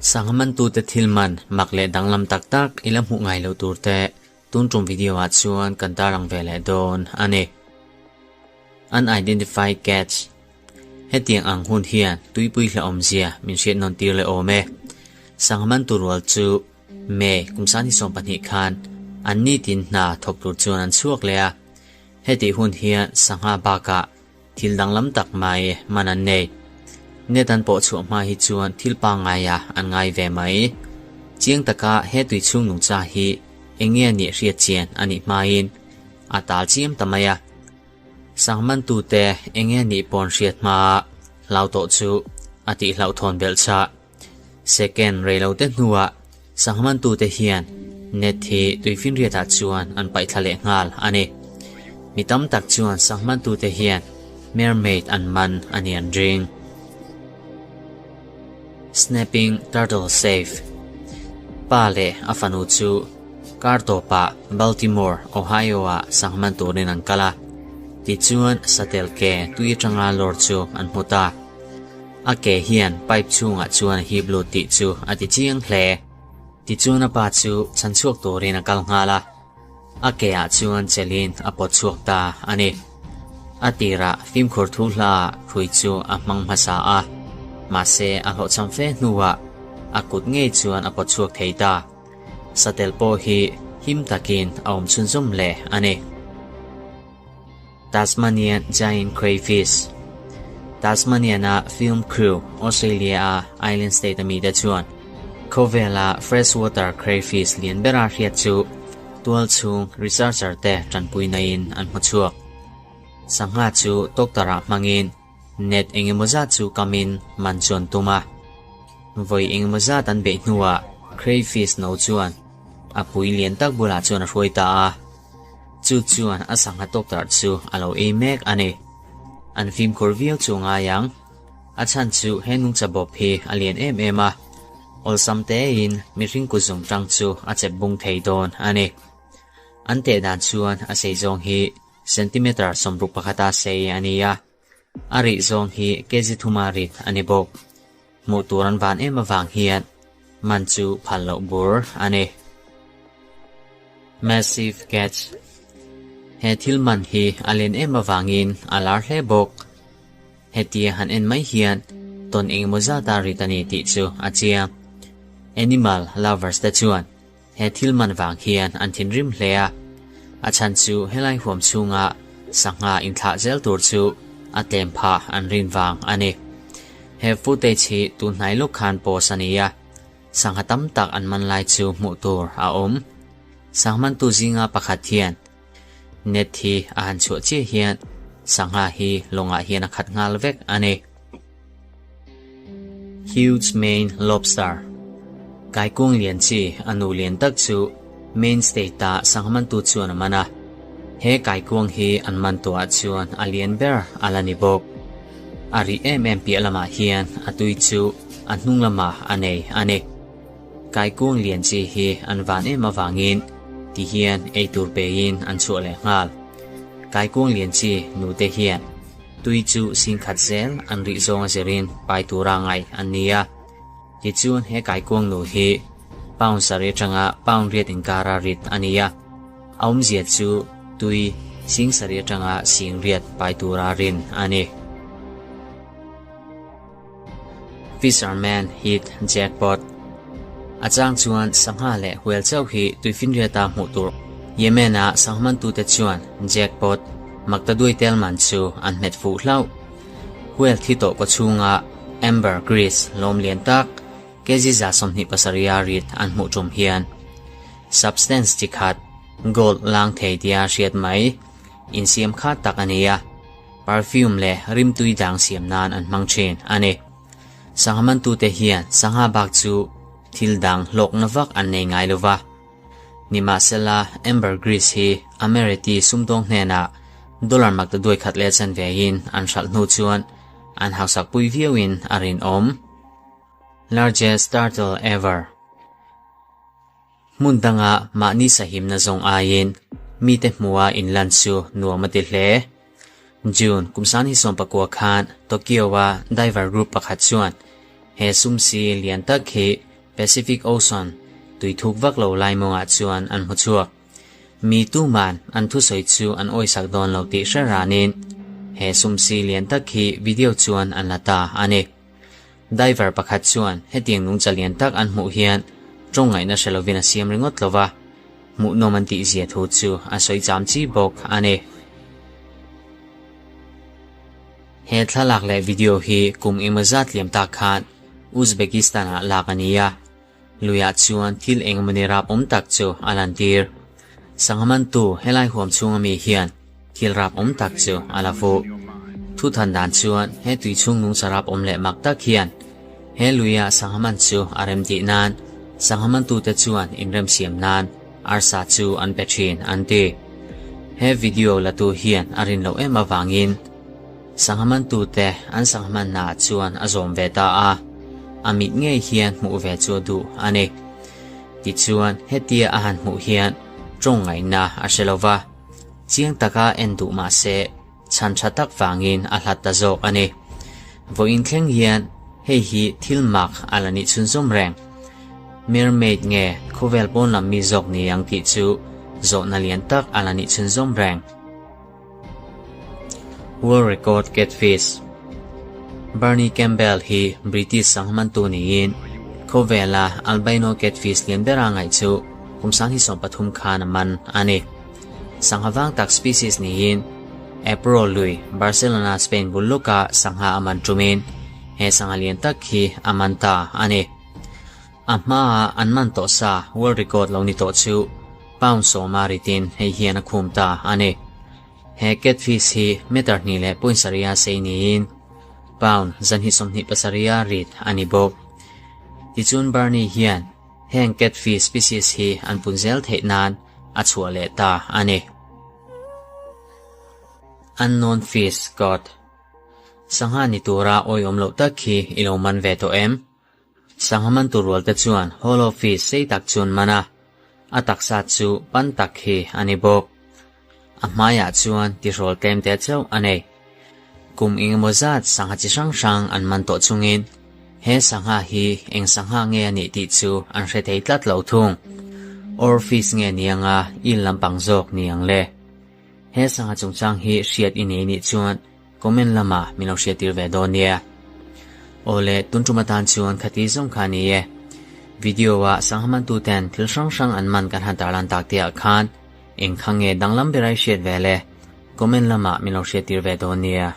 Sangha mantute thil man mak leh danglam tak tak i la hmuh ngai loh tur te tun tum video ah chuan kan tarlang ve leh dawn a ni. Unidentified catch Hetiang ang hun hian tuipui hlauhawmzia min hriat nawn tir leh awm e. Sangha mantu rual chu May kum sangni 12 khan an nitin hna thawk tur chuan an chhuak leh a. Hetih hun hian sangha bakah thil danglam tak mai man an nei. Net an pawh chhuah hma hi chuan thil pangngaia an ngai ve mai. Chiang taka he tui chhung nungcha hi eng nge nih hriat chian a nih hmain a tal chiam ta mai a. Sangmantute eng nge nih pawn hriat hmaa hlau tawh chu a tih hlauhthawn belh chah. Second rei lo te hnuah Sangmantute hian net hi tuifinriatah chuan an paih thla leh nghal a ni. Mi tam tak chuan Sangmantute hian mermaid an man a ni an ring. Snapping Turtle Safe Pa leh a fanu chu kar tawpah Baltimore, Ohio-ah sangman turin an kal a. Tichuan satel ke tui atanga lawr chu an hmu ta. A ke hian pipe chhungah chuan a hip lut tih chu a ti chiang hle. Tichuan a pa chu chhan chhuak turin a kal nghal a, a ke ah chuan chelin a pawt chhuak ta a ni. A tirah fimkhur thu hla ah hrui chu a hmang hmasa a, mahse a hlawhchham fe hnuah a kut ngei chuan a pawt chhuak thei ta. Satel pawh hi him takin a awm chhunzawm leh a ni. Tasmanian Giant Crayfish Tasmanian-a film crew Australia-a Island State-a mite chuan khawvela freshwater crayfish lian bera hriat chu tualchhung researcher-te tanpuinain an hmu chhuak. Sangha chu tawktarah hmangin net engemaw zat chu kamin man chuan tum a. Vawi engemaw zat an beih hnuah crayfish no chuan a pui lian tak bulah chuan a hruai ta a. Chu chuan a sangha tawktarh chu a lo ei mek a ni. An fimkhur viau chu ngai ang. A chhan chu he nungcha bawp hi a lian em em a, awlsam tein mihring kutzung tang chu a chep bung thei dawn a ni. An teh dan chuan a sei zawng hi centimeter 61 a sei a ni a, a rih zawng hi kg thuma rit a ni bawk. Hmuh tur an van em avang hian man chu phal loh bur a ni. Massive catch He thil man hi a len em avangin a lar hle bawk. Hetia han en mai hian tawn engemaw zat a rit a ni tih chu a chiang. Animal lovers te chuan he thil man vang hian an thinrim hle a, a chhan chu helai huam chhunga sangha inthlah zel tur chu a tlem phah an rin vang a ni. He footage hi tun hnai lawk khan post a ni a, sangha tam tak an man lai chu hmuh tur a awm. Sangmantu zinga pakhat hian net hi a han chhuah chiah hian sangha hi lawngah hian a khat nghal vek a ni. Huge Maine Lobster Kaikung lian chi a nu lian tak chu Maine State-a sangmantu chuan a man a. He kaikuang hi an man tawhah chuan a lian ber a la ni bawk. A rih em em piah lamah hian a tui chu a hnung lamah a nei a ni. Kaikuang lian chi hi an van em avangin ti hian ei tur pein an chhuah leh nghal. Kaikuang lian chi nute hian Tui chu singkhat zel an rih zawnga zirin pai tura ngaih an ni a. Tichuan he kaikuang nu hi pound sarih atanga pound riat inkara rit a ni a. A awmzia chu tui sing sarih atanga sing riat pai tura rin a ni. Fisherman hit jackpot A chang chuan sangha leh huel chauh hi tuifinriata hmuh tur Yemen-a sanghmantute chuan jackpot maktaduai tel man chu an hmet fuh hlauh. Huel thi tawh kaw chhunga ambergris lawm lian tak kg 27 a rit an hmuh tum hian substance chi khat gold lang thei tia hriat mai insiam kha tak a ni a. Perfume leh rimtui dang siam nan an hmang thin a ni. Sangha mantute hian sangha bak chu thil dang hlawkna vak an nei ngai lo va. Nimahsela, ambergris hi Amereti sumdawng hnenah dollar maktaduai khat leh chanve in an hralh hnu chuan an hausakpui viauin a rinawm. Largest turtle ever. Hmun danga mahni sahimna zawng aiin mite hmua inlan chu nuam a ti hle. June kum sangni 19 khan Tokyo-a diver group pakhat chuan he sumsi lian tak hi Pacific Ocean tui thuk vak lo lai mawngah chuan an hmu chhuak. Mi tuman an thusawi chu an awisak dawn lo tih hre ranin he sumsi lian tak hi video chuan an la ta a ni. Diver pakhat chuan hetiang nungcha lian tak an hmuh hian tawng ngaihna hre lovin a siam ringawt lo va, hmuhnawm an tihzia thu chu a sawi cham chi bawk a ni. He thlalak leh video hi kum engemaw zat liam tak khan Uzbekistan-ah lak a ni a, luiah chuan thil engemawni rap awm tak chu a lantir. Sanghamantu helai huam chhunga mi hian thil rap awm tak chu a la fuh. Thu than dan chuan he tui chhung nungcha rap awm leh mak tak hian he luia sanghaman chu a rem tih nan sanghamantute chuan inremsiam nan arsa chu an pe thin an ti. He video latu hian a rin loh em avangin Sanghamantute an sanghamannaah chuan a zawm ve ta a, a mit ngei hian hmuh ve chu a duh a ni. Tichuan, hetia a han hmuh hian tawng ngaihna a hre lo va, chiang taka en duh mah se chhan tha tak vangin a hlat ta zawk a ni. Vawiin thleng hian hei hi thil mak a la nih chhunzawm reng. Mermaid nge khawvel pawn lam mi zawk ni ang tih chu zawhna lian tak a la nih chhunzawm reng. World Record Catfish Barney Campbell hi British sanghamantu niin khawvela albino catfish lian bera ngaih chu kum 2013 khan a man a ni. Sangha vang tak species niin Ebro lui Barcelona Spain bul lawka sangha a man tumin he sangha lian tak hi a man ta a ni. A hmaa an man tawh sa world record lo ni tawh chu pound 10 ritin hei hian a khum ta a ni. He catfish hi meter hnih leh point sarih a sei niin pound 227 rit a ni bawk. Tichuan Barney hian heng catfish species hi an pun zel theih nan a chhuah leh ta a ni. Unknown fish god Sangha ni tura awihawm loh tak hi i lo man ve tawh em? Sangha man tur rual te chuan hollow fish sei tak chu an man a, a taksa chu pan tak hi a ni bawk. A hmaiah chuan tihrawl tlem te chauh a nei. Kum engemaw zat sangha chi hrang hrang an man tawh chungin he sangha hi eng sangha nge a nih tih chu an hre thei tlat lo thung. Oarfish nge ni anga il lampang zawk ni ang le. He sangha chungchang hi hriat i nei nih chuan Comment lamah min lo hriattir ve dawn nia. Awle, tun tum atan chuan khati zawng kha a ni e. Video ah Sanghamantu ten thil hrang hrang an man kan han tarlan tak te ah khan eng kha nge danglam ber ai hriat ve le? Comment lamah min lo hriattir ve dawn nia.